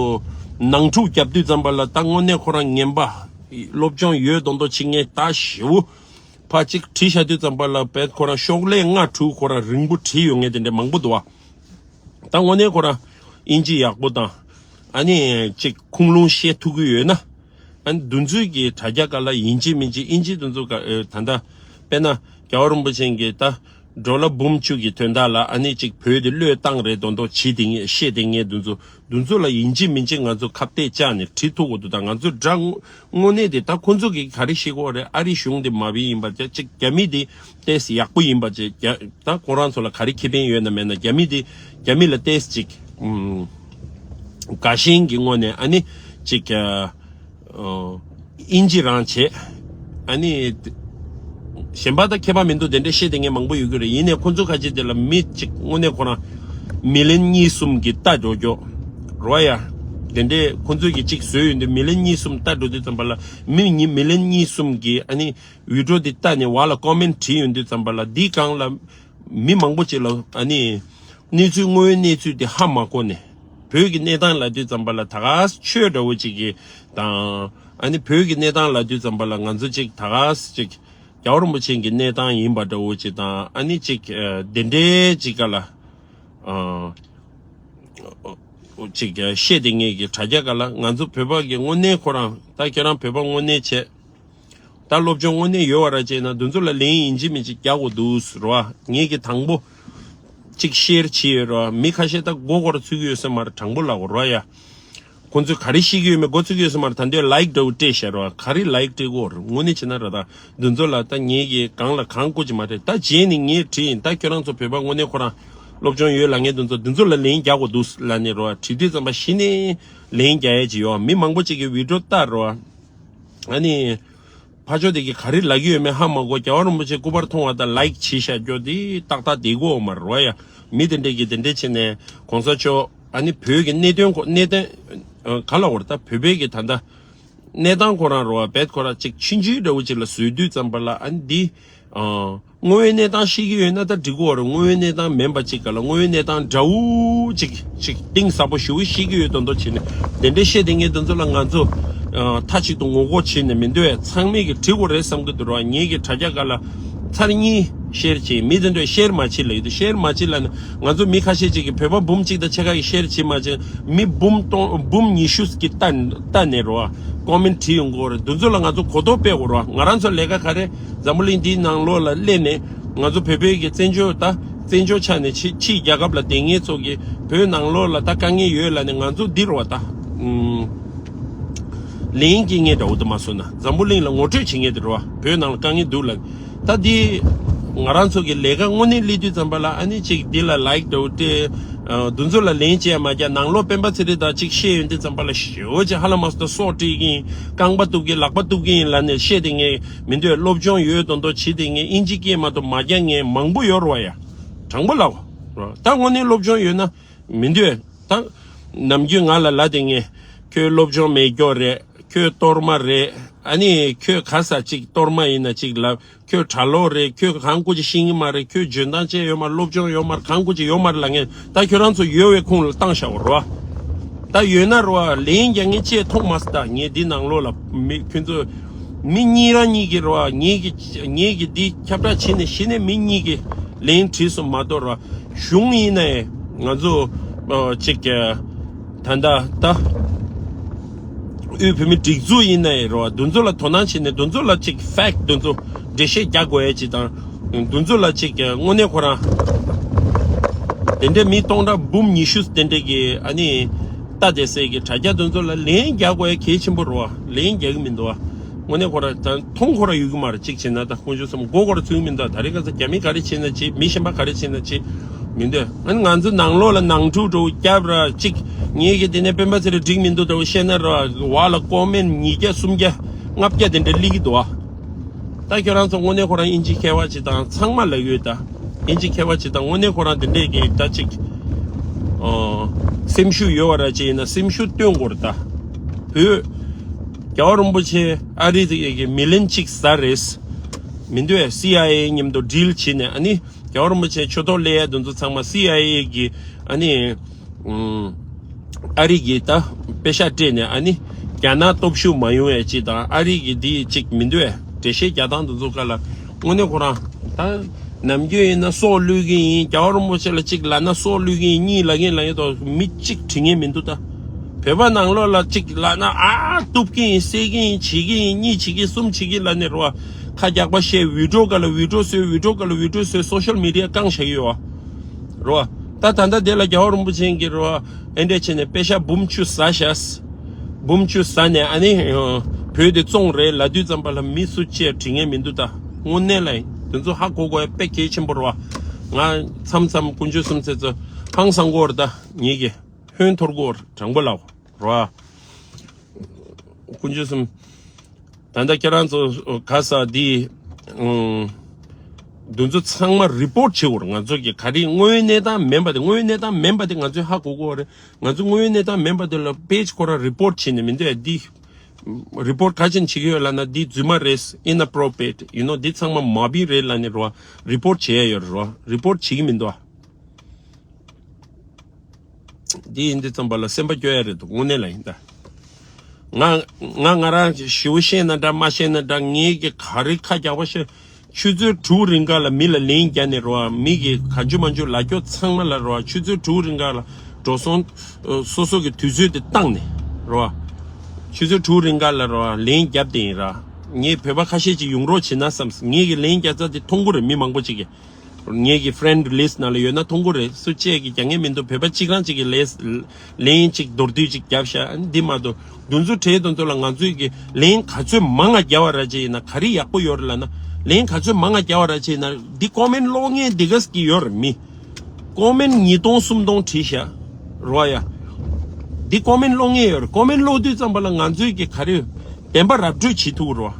ནང་འཁྲུག་བརྒྱབ་དུས་ཙམ་པ་ལ་ད་དངོས་གནས་ཁོ་རང་ངན་པ། སློབ་སྦྱོང་ཡོད་མདོག་མདོག་བྱེད་མཁན་ད་ཞེ་པོ་ཕར་གཅིག་བྲིས་བཞག་དུས་ཙམ་པ་ལ་བེད་ཁོ་རང་ཤོག་ལྷེ་ལྔ་དྲུག་ཁོ་རང་རིང་པོ་བྲིས་ཡོད་མཁན་དེ་འདྲ་མང་པོ་འདུག་བ། ད་དངོས་གནས་ཁོ་རང་དབྱིན་ཇི་ཡག་པོ་དང་ཨ་ནི་གཅིག་ཁུངས་ལུང་ཤེས་ཐུབ་ཀྱི་ཡོད་ན་ཨ་ནི་འདུ་འཛོམས་ཀྱི་དྲ་རྒྱ་སྒང་ལ་ཡིན་གཅིག་མིན་གཅིག་དབྱིན་ཇི་འདུ་འཛོམས་སྒང་ད་ལྟ་དཔེར་ན་རྒྱལ་བ་རིན་པོ་ཆེ་གིས་ད། ཌོ་ལར་འབུམ་བཅུ་གི་དོན་དག་ལ་ཨ་ནི་ཅིག་བོད་དེ་བློས་བཏང་རེད་མདོག་མདོག་བྱེད་དེ་ངས་བཤད་དེ་ངས་འདི་ཚོ་འདི་ཚོ་ལ་ཡིན་གཅིག་མིན་གཅིག་ང་ཚོ་ཁ་གཏད་བཅག་ནས་བྲིས་ཐུབ་དགོས་འདུག་ད་ང་ཚོ་དགྲ་དངོས་གནས་དེ་ད་ཁོ་ཚོ་གིས་ག་རེ་ཤེས་ཀྱི་ཡོད་རེད། ཨ་རི་གཞུང་དེ་མ་བི་ཡིན་པ་ཅིག་རྒྱ་མི་དེ་ཏོག་ཙམ་ཡག་པོ་ཡིན་པ་ཅིག་རྒྱ་ད་ཁོ་རང་ཚོ་ལ་ག་རེ་ཁེ་ཕན་ཡོད་ན་མེད་ན་རྒྱ་མི་དེ་རྒྱ་མི་ལ་ཏོག་ཙམ་ཅིག་ཨུམ་དགའ་ཞེན་གྱི་ངོས་ནས་ཨ་ནི་ཅིག་ཨ། ཨིན་ཇི་རང་བྱས། ཨ་ནི། གཞན་པ་དང་ཁྱད་པར་མི་འདུག་དེ་འདྲའི་བཤད་དེ་ངས་མང་པོ་ཡོད་ཀྱི་རེད། ཡིན་ནའི་ཁོ་ཚོ་ཁ་ཅིག་དེ་ལ་མི་གཅིག་དངོས་གནས་ཁོ་རང་མི་ལན་གཉིས་གསུམ་གྱི་ལྟ་འགྲོ་རྒྱུ་རོ་ཡ། དེ་འདྲའི་ཁོ་ཚོས་ཀྱི་གཅིག་བཟོས་ཡོད་འདུག་མི་ལན་གཉིས་གསུམ་ལྟ་འགྲོ་དུས་ཙམ་པ་ལ་མི་གཉིས་མི་ལན་གཉིས་གསུམ་གྱི་ཨ་ནི་བི་ཌིའོ་དེ་ལྟ་ནས་བ་ལ་ཀོ་མེན་བྲིས་ཡོང་དུས་ཙམ་པ་ལ་འདིའི་སྒང་ལ། མི་མང་པོ་ཅིག་ལ་ཨ་ནི་གནས་ཚུལ་དངོས་ཡོད་གནས་ཚུལ་དེ་ཧ་མ་གོ་ནས་བོད་ཀྱི་གནས་སྟངས་ལབ་དུས་ཙམ་པ་ལ་ད་ག་ཆོས་འདྲ་བོ་ཅིག་གི་དང་ཨ་ནི་བོད་ཀྱི་གནས་སྟངས་ལབ་དུས་ཙམ་པ་ལ་ང་ཚོ་ཅིག་ད་ག་ཅིག་རྒྱལ་བ་རིན་པོ་ཆེ་གི་གནས་སྟངས་ཡིན་པ་འདྲ་བོ་ཅིག་དང་ཨ་ནི་ཅིག་དེ་འདྲའི་ཅིག་ག་ལ་ཅིག་བཤད་དེ་ངེས་ཀྱི་དྲ་རྒྱ་ག་ལ་ང་ཚོ་བོད་པ་གི་དངོས་གནས་ཁོ་རང་ད་ཁྱེད་རང་བོད་པ་དངོས་གནས་བྱས། ད་སློབ་སྦྱོང་དངོས་གནས་ཡོད་བ་ར་བྱས་ན་འདི་ཚོ་ལ་ལན་ཡིན་གཅིག་མིན་གཅིག་རྒྱག་དགོས་འདུག་ཟེར་བ། ངེད་ཀྱི་དང་པོ་གཅིག་ཤེར་བྱས་ཡོད་ར་བ། མི་ཁ་ཤས་ད་མགོ་སྐོར་ཚུད་ཀྱི་ཡོད་ས་མ་རེད། དྲང་པོ་ལབ་དགོས་ར་བ་ཡ། ཁོང་ཚོས་ག་རེ་ཤེས་ཀྱི་ཡོད་མེད་མགོ་ཚུད་ཀྱི་ཡོད་ས་མ་རེད། ད་འདོད་ལའིག་འདྲ་བོ་སྤྲད་ཤར་བ་ག་རེ་ལའིག་སྤྲད་དགོས་རེད། དངོས་གནས་བྱས་ན་ར་ད་འདི་ཚོ་ལ་ད་ངེད་ཀྱི་སྒང་ལ་གང་དགོས་ཀྱི་མ་རེད། ད་རྗེས་ནས་ངས་བྲིས་ཡིན། ད་ཁྱོད་རང་ཚོ་བོད་པ་དངོས་གནས་ཁོ་རང་སློབ་སྦྱོང་ཡོད་ལབ་མཁན་འདི་ཚོ་འདི་ཚོ་ལ་ལན་རྒྱག་དགོས་འདུག་ལབ་ནས་ར་བ་བྲིས་དུས་ཙམ་པ་གཞི་ནས་ལན་རྒྱག་ཡས་ཅིག་ཡོད། མི་མང་པོ་ཅིག་གིས་བི་ཌིའོ་ལྟ་ར་བ། ཨ་ནི། ཕ་ཆོས་དེ་གི་ག་རེ་ལབ་ཀྱི་ཡོད་མེད་ཧ་མ་གོ། རྒྱལ་བ་རིན་པོ་ཆེ་སྐུ་པར་མཐོང་བ་དང་ལའིག་བྱེད་བཞག་རྒྱུ་དེ་ཏག་ཏག་བསྡད་ཀྱི་ཡོད་མ་རེད་བ་ཡ། མི་དེ་འདྲས་ཀྱིས་དེ་འདྲས་བྱས་ནས་གོང་ས་མཆོག་ཨ་ནི་བོད་ཀྱི་གནད་དོན་ཁོ་གནད་དོན་ག་ལ་བར་ད་བོད་པའི་གི་ད་ལྟ་གནས་སྟངས་ཁོ་རང་རེད་བ། བེད་ཁོ་རང་ཅིག་ཆུང་ཆུང་འདྲ་བོ་ཅིག་ལ་བཟོས་དུས་ཙམ་པ་ལ་ཨ་ནི་འདི། དངོས་ཡོད་གནས་སྟངས་ཤེས་ཀྱི་ཡོད་ན་ད་འགྲིག་གི་ཡོད་རེད། དངོས་ཡོད་གནས་སྟངས་མིན་པ་ཅིག་ག་ལ་དངོས་ཡོད་གནས་སྟངས་འདྲ་བོ་ཅིག་ཅིག་གཏིང་ཟབ་པོ་ཞེ་པོ་ཤེས་ཀྱི་ཡོད་མདོག་མདོག་བྱས་ནས་དེ་འདྲའི་བཤད་དེ་ངས་དེ་ཚོ་ལ་ང་ཚོ་མཐའ་གཅིག་ཏུ་ངོ་རྒོལ་བྱས་ནས་མི་འདོད། ཚང་མས་ཀྱི་འགྲིག་གི་རེད་བསམ་གྱི་འདུག་ར། ངེད་ཀྱི་དྲ་རྒྱ་སྒང་ལ་ཚར་གཉིས་ཤེར་བྱས། མི་དེ་ཚོས་ཤེར་མ་བྱེད་ལབ་ཡོད་དུས་ཤེར་མ་བྱེད་ལབ་ནས་ང་ཚོ་མི་ཁ་ཤས་ཅིག་གིས་བོད་པ་འབུམ་གཅིག་དང་ཕྱེད་ཀ་གིས་ཤེར་བྱེད་མ་བྱེད། མི་འབུམ་སྟོང་འབུམ་ཉི་ཤུ་གིས་ལྟ་ལྟ་ནས་ར་བ་ཀོ་མེན་བྲིས་ཡོང་གི་ཡོད་རེད། དེ་ཚོ་ལ་ང་ཚོ་གོ་རྟོགས་སྤེལ་དགོས་ར་བ། ང་རང་ཚོ་ལས་ཀ་ག་རེ། འཛམ་བུ་གླིང་འདིའི་ནང་ལོགས་ལ་སླེབས་ནས་ང་ཚོ་བོད་པའི་གི་བཙན་བྱོལ་ད་བཙན་བྱོལ་ཆགས་ནས་ཕྱི་ཕྱིའི་རྒྱལ་ཁབ་ལ་བསྡད་མཁན་ཚོ་གི་བོད་ནང་ལོགས་ལ་ད་དཀའ་ངལ་ཡོད་ལབ་ནས་ང་ཚོ་འདི་རུ་བ་ད་ཨུམ་ལན་སྐྱེལ་མཁན་འདྲ་བོ་དུ་མ་སོང་ན་འཛམ་བུ་གླིང་ལ་ངོ་སྤྲོད་བྱེད་མཁན་དེ་རུ་བ་བོད་ནང་ལ་དཀའ་ངལ་འདུག་ལབ་ད་འདི་ང་རང་ཚོ་གི་ལས་ཀ་དངོས་གནས་སླེབས་དུས་ཙམ་པ་ལ་ཨ་ནི་ཅིག་འདི་ལ་ལའིག་འདྲ་བོ་སྤྲད། ཨ་འདི་ཚོ་ལ་ལན་བྱས་མ་རྒྱག་ནང་ལོགས་སྤེན་པ་ཚེ་རིང་དང་གཅིག་བཤད་ཡོང་དུས་ཙམ་པ་ལ་ཞེ་པོ་ཅིག་ཧ་ལམ་མ་སོང་ད་སྲོག་སྤྲད་ཀྱི་ཡིན། རྐང་པ་གཏུབ་ཀྱི་ཡིན། ལག་པ་གཏུབ་ཀྱི་ཡིན་ལབ་ནས་བཤད་དེ་ངས་མི་འདོད། སློབ་སྦྱོང་ཡོད་མདོག་མདོག་བྱེད་དེ་ངས་ཨིན་ཇི་སྐད་མ་གཏོགས་མ་རྒྱག་མཁན་མང་པོ་ཡོད་རེད་བ་ཡ། དྲང་པོ་ལབ་དགོས་ད་དངོས་གནས་སློབ་སྦྱོང་ཡོད་ན་མི་འདོད། ད་ནམ་རྒྱུན་ང་ལ་ལབ་དེ་ངས་ཁྱོད་སློབ་སྦྱོང་མེད་སྐྱོ་རེད། ཁྱོད་གཏོར་མ་རེད། ཨ་ནི་ཁྱོད་ག་ས་ཅིག་གཏོར་མ་ཡིན་ན་ཅིག་ལབ། ཁྱོད་གྲྭ་ལོག་རེད། ཁྱོད་གང་དགོས་ཅིག་ཤེས་ཀྱི་མ་རེད། ཁྱོད་འཇོན་ཐང་ཅན་ཡོད་མ་རེད། སློབ་སྦྱོང་ཡོད་མ་རེད། གང་དགོས་ཅིག་ཡོད་མ་རེད་ལབ་མཁན་ད་ཁྱོད་རང་ཚོ་ཡོད་པའི་ཁུངས་ལ་བཏང་བཞག་པ་རེད་བ། ད་ཡོད་ན་རེད་བ་ལན་རྒྱག་མཁན་ཅིག་མཐོང་མ་སོང་། ད་ངས་འདི་ནང་ལོགས་ལ་མི་ཁྱོད་ཚོ་མི་གཉིས་རང་གཉིས་ཀྱིས་རེད་བ་ངེད་ཀྱི་ངེད་ཀྱི་འདི་ཁྱབ་བསྒྲགས་བྱས་ནས་གཞི་ནས་མི་གཉིས་ཀྱིས་ལན་བྲིས་སོང་མ་གཏོགས་རེད་བ། གཞུང་ཡིན་ནའི་ང་ཚོ་ཨ་ཅིག་ད་ལྟ་ད་དབུས་བོད་མི་སྒྲིག་འཛུགས་ཡིན་ནའི་རེད་བ། འདི་ཚོ་ལ་དོ་སྣང་བྱས་ནས་འདི་ཚོ་ལ་ཅིག་ཕེག་འདི་ཚོ་འགྲེལ་བཤད་རྒྱག་དགོས་ཡ་ཅིག་དང་འདི་ཚོ་ལ་ཅིག་དངོས་གནས་ཁོ་རང་དེ་འདྲའི་མི་སྟོང་ཕྲག་འབུམ་ཉི་ཤུ་དེ་འདྲས་ཀྱི་ཨ་ནི་ལྟ་བསྡད་སའི་གི་དྲ་རྒྱ་འདི་ཚོ་ལ་ལན་རྒྱག་དགོས་ཡ་གལ་ཆེན་པོ་རེད་བ། ལན་རྒྱག་གི་མི་འདུག་བ། དངོས་གནས་ཁོ་རང་ད་མཐོང་ཁོ་རང་ཡོད་གི་མ་རེད། གཅིག་བྱས་ན་ད་དཀོན་མཆོག་གསུམ་མགོ་སྐོར་ཚུད་མི་འདུག་ད་རེས་ཁ་སང་རྒྱ་མི་ག་རེ་བྱས་ན་བྱེད། མི་གཞན་པ་ག་རེ་བྱས་ན་བྱེད་མི་འདོད། ཨ་ནི་ང་ཚོ་ནང་ལོགས་ལ་ནང་འཁྲུག་འགྲོ་རྒྱབ་ར་གཅིག་ངེད་ཀྱི་དེ་ནས་སྤེན་པ་ཚེ་རིང་འགྲིག་མི་འདུག་འདྲ་བོ་བཤད་ན་ར་བ་ལ་ཀོ་མེན་ཉིས་བརྒྱ་སུམ་བརྒྱ་ལྔ་བརྒྱ་དེ་འདྲ་སླེབས་ཀྱི་འདུག་ཨ། ད་ཁྱོད་རང་ཚོ་དངོས་གནས་ཁོ་རང་དབྱིན་ཇི་མཁས་པ་ཅིག་དང་ཚང་མ་ལ་ཡོད་ད། དབྱིན་ཇི་མཁས་པ་ཅིག་དང་དངོས་གནས་ཁོ་རང་དེ་འདྲས་ཀྱི་ད་ཅིག་ཨ་སེམས་ཤུགས་ཡོད་པ་ར་ཅིག་ཡིན་ན་སེམས་ཤུགས་སྟོན་དགོས་རེད་ད། བོད་རྒྱལ་བ་རིན་པོ་ཆེ་ཨ་རི་གི་མི་ལན་གཅིག་ཟ་རེད། མི་འདོད། སི་ཨའི་ཨེ་མཉམ་དུ་ཌིལ་བྱས་ནས་ཨ་ནི་རྒྱལ་བ་རིན་པོ་ཆེ་ཆོས་ཐོག་སླེབས་ཡ་དེ་ཚོ་ཚང་མ་སི་ཨའི་ཨེ་གི་ཨ་ནི་ཨ་རི་གི་ད་པེ་ཤག་སྤྲད་ནས་ཨ་ནི་རྒྱ་ནག་སྟོབས་ཤུགས་མ་ཡོང་ཡ་ཅིག་དང་ཨ་རི་གི་འདི་ཅིག་མི་འདོད། འགྲེལ་བཤད་རྒྱག་སྟངས་དེ་ཚོ་ག་ལ་དངོས་གནས་ཁོ་རང་ད་ནམ་རྒྱུན་ཡིན་ན་སྲོག་བླུས་ཀྱི་ཡིན། རྒྱལ་བ་རིན་པོ་ཆེ་ལ་ཅིག་ལབ་ན་སྲོག་བླུས་ཀྱི་ཡིན་གཉིས་ལབ་ཀྱི་ཡིན་ལབ་ཀྱི་འདུག་མི་གཅིག་དྲི་མཁན་མི་འདུག་ད། བོད་པ་ནང་ལོགས་ལ་གཅིག་ལབ་ན་ཨ་གཏུབ་ཀྱི་ཡིན། བསད་ཀྱི་ཡིན། བྱེད་ཀྱི་ཡིན། གཉིས་བྱེད་ཀྱི་གསུམ་བྱེད་ཀྱི་ལབ་ནས་རོ། ཁ་རྒྱག་པ་བཤད། བི་ཌིའོ་ག་ལ་བི་ཌིའོ་བཟོས། བི་ཌིའོ་ག་ལ་བི་ཌིའོ་བཟོས། སོ་ཤལ་མི་ཌི་ཡ་བཀང་བཞག་གི་ཡོད་རོ། ད་ད་ལྟ་དེ་ལ་རྒྱལ་བ་རིན་པོ་ཆེ་གིས་རོ། ཨེ་འདྲས་བྱས་ནས་པེ་ཤ་འབུམ་བཅུ་ཟ་ཤག་འབུམ་བཅུ་ཟ་ནས་ཨ་ནི་བོད་དེ་བཙོང་རེད་ལབ་དུས་ཙམ་པ་ལ་མི་སུ་གཅིག་དྲི་ངེས་མི་འདུག་ད་དངོས་གནས་ལ་དེ་ཚོ་ཧ་གོ་དགོས་ཡ་དཔེ་གལ་ཆེན་པོ་རེད་བ། ང་མཚམས་མཚམས་དཀོན་མཆོག་གསུམ་ཚེ་ཚོ་ཧང་སང་གོ་རེད། ད་ངེད་ཀྱི་ཧོན་འཐོར་གོ་རེད། དྲང་པོ་ལབ་རེད་བ། དཀོན་མཆོག་གསུམ། ད་ལྟ་ཁྱེད་རང་ཚོ་ག་ས་འདི། ཨང་། འདི་ཚོ་ཚང་མ་རི་པོར་ཊི་བྱེད་དགོས་རེད། ང་ཚོ་གི་ག་རེ་དངོས་ཡོད་གནས་སྟངས་མིན་པ་དེ། དངོས་ཡོད་གནས་སྟངས་མིན་པ་དེ་ང་ཚོས་ཧ་གོ་དགོས་རེད། ང་ཚོ་དངོས་ཡོད་གནས་སྟངས་མིན་པ་དེ་ལ་པེཇ་ཁོ་རང་རི་པོར་ཊི་བྱེད་ནས་མི་འདུག་ཡ། འདི་རི་པོར་ཊི་ག་ཅན་བྱེད་ཀྱི་ཡོད་ལབ་ན། འདི་རྫུན་མ་རེད། ཨིན་ཨེ་པོ་རོ་པི་རི་ཡེཊ་ཡུ་ནོ། འདི་ཚང་མ་མ་བི་རེད་ལབ་ནས་རོ། རི་པོར་ཊི་བྱེད་ཡ་ཡོད་རེད་རོ། རི་པོར་ཊི་བྱེད་ཀྱི་མི་འདུག་ཨ། འདི་ཡིན་དུས་ཙམ་པ་ལ་སེམས་པ་སྐྱོ་ཡ་རེད་འདུག་དངོས་གནས་ལ་ཡིན་ད། ང་ང་ང་རང་ཞེ་པོ་ཤེས་ན་འདྲ་མ་ཤེས་ན་འདྲ། ངེད་ཀྱི་ག་རེ་ཁ་རྒྱག་པ་ཤེས། ཆུ་ཚོད་དྲུག་རིང་ག་ལ་མི་ལ་ལན་རྒྱག་ནས་རོ། མི་གི་ག་འཇུ་མ་འཇུ་ལ་སྐྱོ་ཚང་མ་ལ་རོ། ཆུ་ཚོད་དྲུག་རིང་ག་ལ་འགྲོ་སོང་སོ་སོ་གི་དུས་ཚོད་དེ་བཏང་ནས་རོ། ཆུ་ཚོད་དྲུག་རིང་ག་ལ་རོ་ལན་རྒྱབ་དེ་ཡིན་ར། ངས་བོད་པ་ཁ་ཤས་ཅིག་ཡོང་རོགས་བྱེད་ན་བསམ། ངེད་ཀྱི་ལན་རྒྱག་ས་དེ་མཐོང་གི་རེད། མི་མང་པོ་ཅིག་གིས། ངེད་ཀྱི་ཕི་རེན་ཌི་ལིསི་ཊི་ནང་ལ་ཡོད་ན་མཐོང་གི་རེད། སུ་གཅིག་གིས་རྒྱག་མཁན་མི་འདུག་བོད་པ་གཅིག་རང་གཅིག་གིས་ལན་ལན་གཅིག་མདོར་བསྡུས་གཅིག་བརྒྱབ་ཤག་འདི་མ་གཏོགས་འདི་ཚོ་གྲས་དེ་ཚོ་ལ་ང་ཚོས་ཀྱི་ལན་ག་ཚོད་མང་ང་རྒྱབ་པ་ར་ཅིག་ཡིན་ན་ག་རེ་ཡག་པོ་ཡོད་རེད་ལབ་ན། ལན་ག་ཚོད་མང་ང་རྒྱབ་པ་ར་ཅིག་ཡིན་ན། འདི་ཀོ་མེན་ཊི་ཀློག་མཁན་འདི་ག་ཙམ་གྱི་ཡོད་རེད། མི་ཀོ་མེན་ཊི་ཉིས་སྟོང་སུམ་སྟོང་བྲིས་ཤག་རོ་ཡ། འདི་ཀོ་མེན་ཊི་ཀློག་མཁན་ཡོད་རེད། ཀོ་མེན་ཊི་ཀློག་དུས་ཙམ་པ་ལ་ང་ཚོས་ཀྱི་ག་རེ་བདེན་པ་ར་སྤྲོད་བྱེད་ཐུབ་རོ།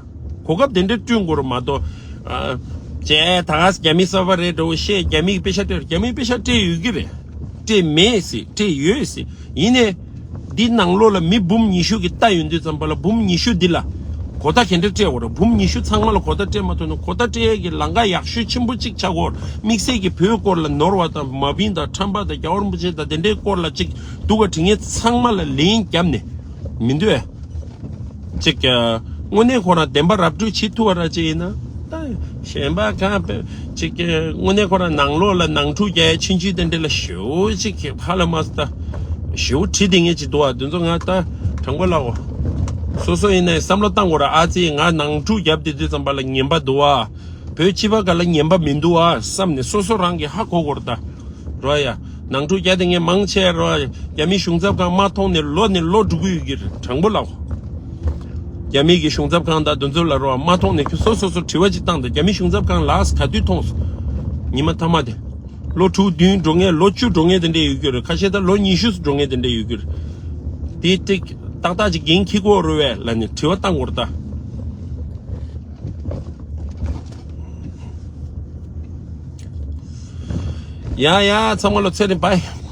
གོ་སྐབས་དེ་འདྲ་བསྐྲུན་དགོས་རེད་མ་གཏོགས། ཨ། ཅེ་ད་ག་རྒྱ་མི་གསར་པ་རེད་འགྲོ་བཤད། རྒྱ་མི་གི་པེ་ཤ་སྤྲད། རྒྱ་མི་པེ་ཤ་སྤྲད་ཡོད་ཀྱི་རེད། སྤྲད་མེད་ཟེར། སྤྲད་ཡོད་ཟེར། ཡིན་ནའི་འདི་ནང་ལོགས་ལ་མི་འབུམ་ཉི་ཤུ་གི་ལྟ་ཡོང་དུས་ཙམ་པ་ལ་འབུམ་ཉི་ཤུ་འདི་ལ་གོ་བརྡ་ག་འདྲ་སྤྲད་དགོས་རེད། འབུམ་ཉི་ཤུ་ཚང་མ་ལ་གོ་བརྡ་སྤྲད་མ་ཐུབ་ན། གོ་བརྡ་སྤྲད་ཡས་ཀྱི་ལམ་ཁ་ཡག་ཤོས་ཆེན་པོ་གཅིག་ཆགས་དགོས་རེད། དམིགས་བསལ་གྱི་བོད་སྐོར་ལ་ནོར་བ་དང་མ་བིན་དང་ཁྲམ་པ་དང་རྒྱལ་བ་རིན་པོ་ཆེ་དང་དེ་འདྲའི་སྐོར་ལ་གཅིག་སྡུག་ག་དྲི་ངན་ཚང་མ་ལ་ལན་བརྒྱབ་ནས་མི་འདུག་ཨེ། ཅིག་དངོས་གནས་ཁོ་རང་བདེན་པ་ར་སྤྲོད་བྱེད་ཐུབ་པ་ར་ཅིག་ཡིན་ན། ད་གཞན་པ་གང་ཅིག་དངོས་གནས་ཁོ་རང་ནང་ལོགས་ལ་ནང་འཁྲུག་རྒྱག་ཡ་ཆུང་ཆུང་དེ་འདྲ་ལ་ཞེ་པོ་ཅིག་ཧ་ལས་མ་སོང་། ད་ཞེ་པོ་བྲིས་བསྡད་མཁན་ཅིག་འདུག་ཨ། དེ་ཚོ་ང་ད་དྲང་པོ་ལབ་གོ། སོ་སོ་ཡིན་ནའི་བསམ་བློ་བཏང་དགོས་ར། ཨ་ཙི་ང་ནང་འཁྲུག་བརྒྱབ་བསྡད་དུས་ཙམ་པ་ལ་ངན་པ་འདུག་ཨ། བོད་སྤྱི་པ་ག་ལ་ངན་པ་མི་འདུག་ཨ་བསམ་ནས་སོ་སོ་རང་གིས་ཧ་གོ་དགོས་ར་ད། རོ་ཡ། ནང་འཁྲུག་རྒྱག་དེ་ངས་མང་ཆེ་རོ། རྒྱ་མི་གཞུང་ཚབ་ཁང་མ་མཐོང་ནས་ལོ་ནས་ལོ་འགྲོ་གི་ཡོད་ཀྱི་རེད། དྲང་པོ་ལབ། རྒྱ་མི་གི་གཞུང་ཚབ་ཁང་དང་དེ་ཚོ་ལ་རོ་མ་མཐོང་ནས་ཁྱོད་སོ་སོ་སོ་དྲི་བ་ཅིག་བཏང་དང་། རྒྱ་མི་གཞུང་ཚབ་ཁང་ལ་ག་དུས་མཐོང་སོང་། ཉི་མ་ཐ་མ་དེ། ལོ་དྲུག་བདུན་འགྲོ་མཁན་ལོ་བཅུ་འགྲོ་མཁན་དེ་འདྲས་ཡོད་ཀྱི་རེད། ཁ་ཤས་ད་ལོ་ཉི་ཤུ་འགྲོ་མཁན་དེ་འདྲས་ཡོད་ཀྱི་རེད། དེ་ཏིག་ཏག་ཏག་ཅིག་འགན་འཁྱེར་དགོས་རེད་བས་ལབ་ནས་དྲི་བ་བཏང་དགོས་རེད་ད། ཡ་ཡ་ཚང་མ་ལོ་ཚེ་རིང་བྷའི།